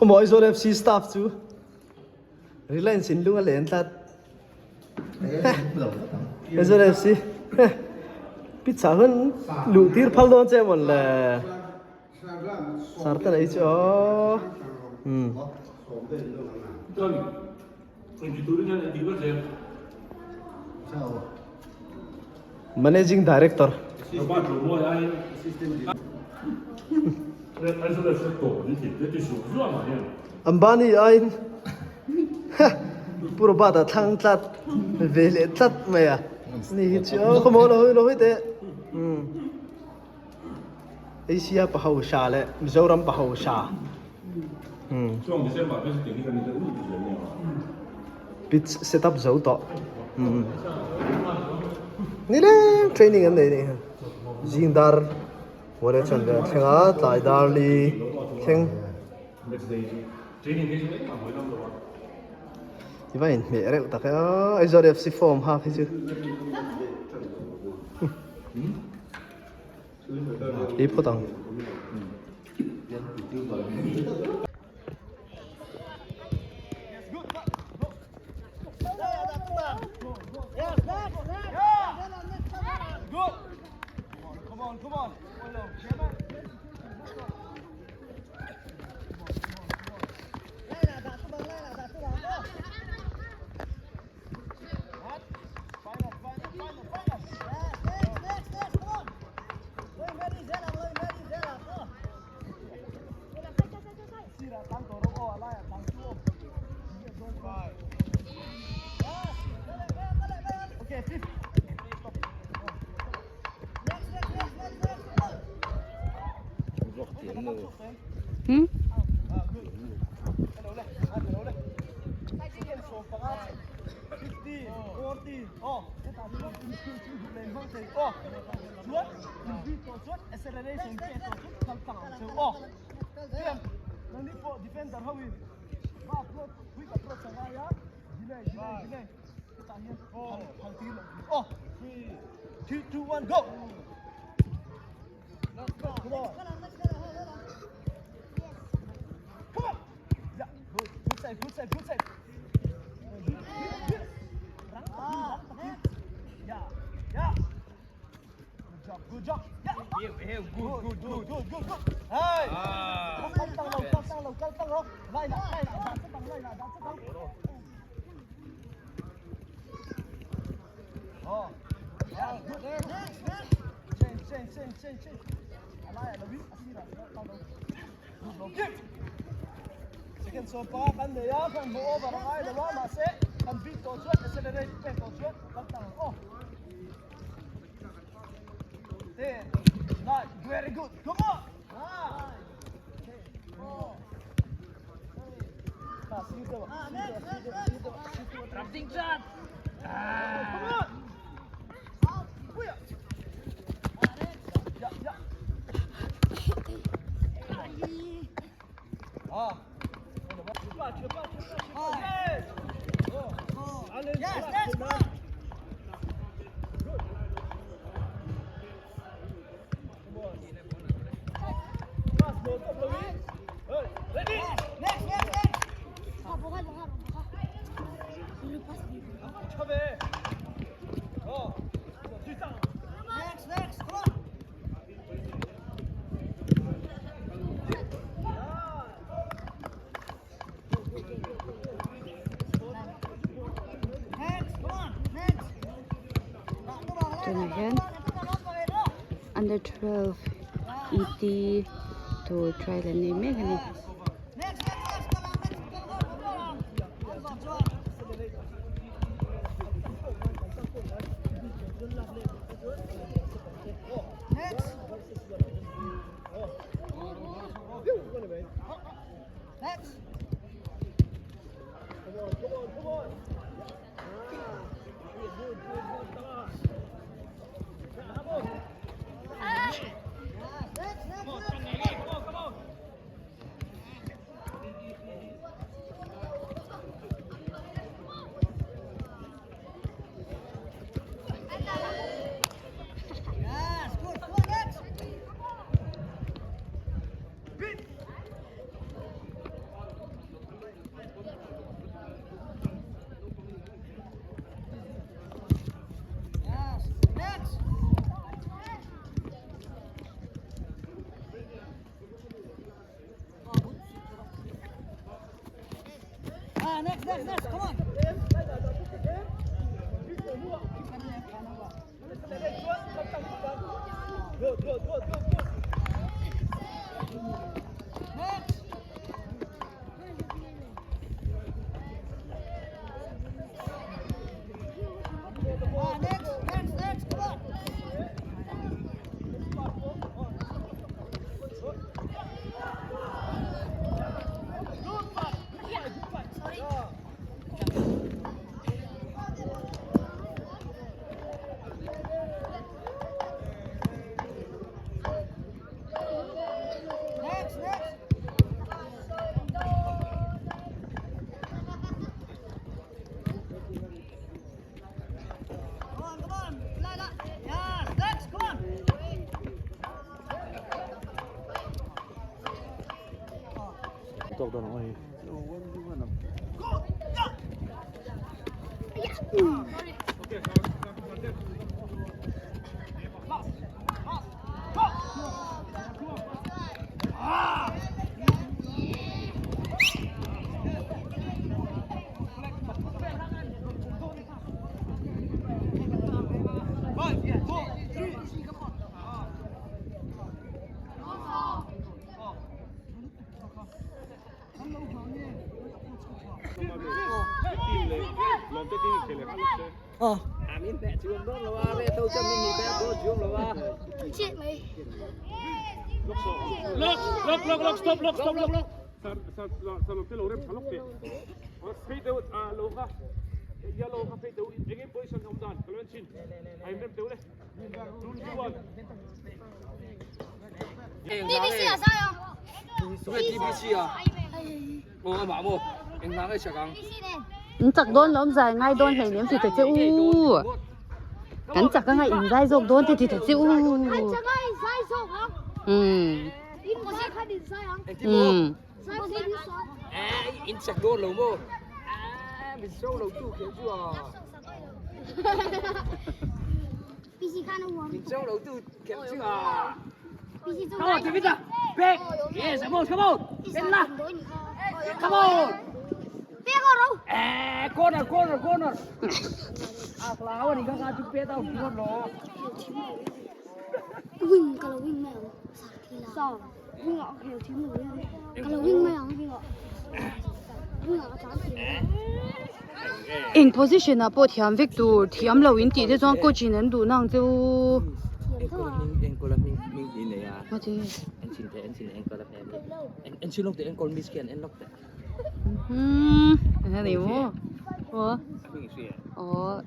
Khawmaw Aizawl FC staff chu Reliance in lung a len tlat. Aizawl FC pizza hun luh tir phal dawn che mawn le. Sar te nei chu aw. Um. Managing Director. Ambani aiin Pu Robert a thlang tlat ve leh tlat mai a ni hi chu aw khawmaw lo hawi lo hawi teh umm Asia pa ho sha leh Mizoram pa ho sha umm pitch set up zo tawh umm ni leng training an nei nih hi zing dar. Vawle chuan ve a thleng a, tlai dar li thleng. I va inhmeh reuh tak e a, Aizawl FC form hak hi chu. Ei phawt ang. Hmm? Tunah hian under 12 ET tur trial an nei mek a ni. In chak dawn lawm zai ngai dawn hlei nem ti ta che u kan chak anga in zai zawk dawn te ti ta che u umm umm Eng position ah pawh thiam vek tur thiam lo in tih te chuan coach in an duh na ang che u. Umm a ni maw aw aw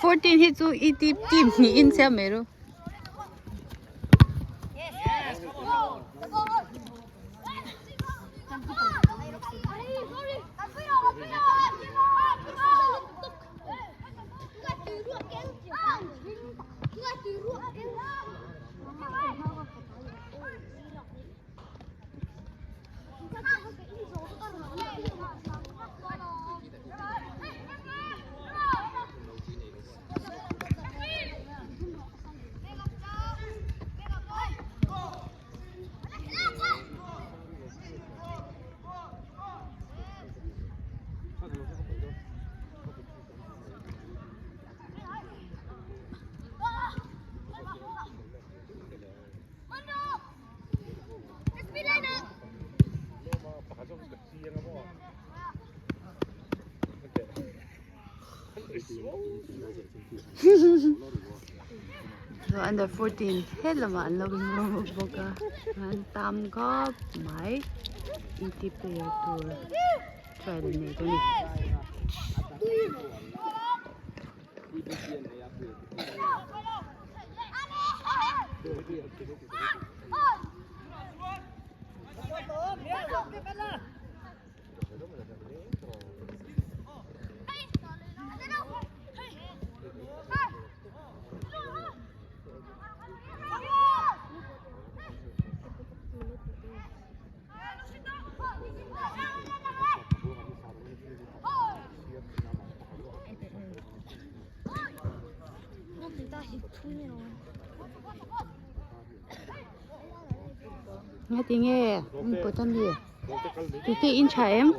Fourteen hi chu i team team hnih in siam mai ru. Under 14 helamah an lo in warm up bawk a an tam khawp mai ET player tur trial an nei dawn a ni. Nga ti nge an pawt a mi tute in tha em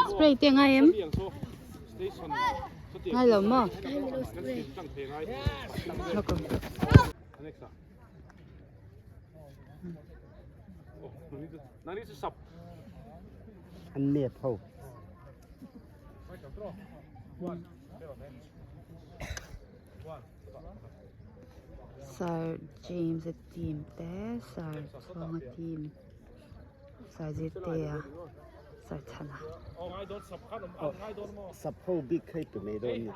spray te ngai em ngai lo maw An nep ho. Sir James a team te Sir Chhuanga team Sir Zirtea Sir Chhana. Sap ho bik kha i pe mai dawn ni.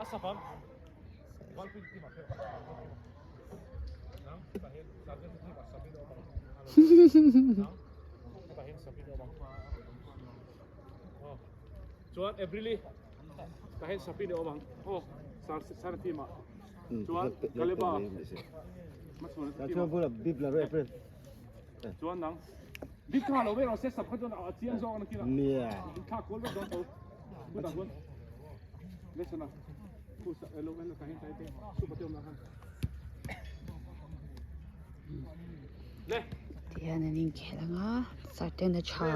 Tihian an inkhel ang a certain a tha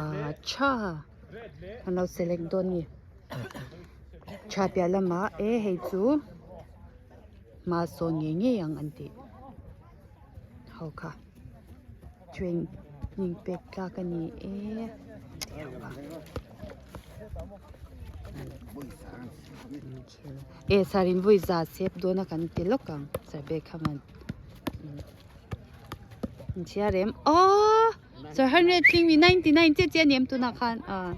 tha an lo select dawn a ni tha piah lamah e hei chu hma sawn ngei ngei ang an tih ho kha training pek tlak a ni e tih ho kha e sir in vawi za sep dawn a kan ti lawk ang sir bag kha man. An chhiar em aww sir 100 tling mi 99 chiah chiah a ni em tunah khan ah.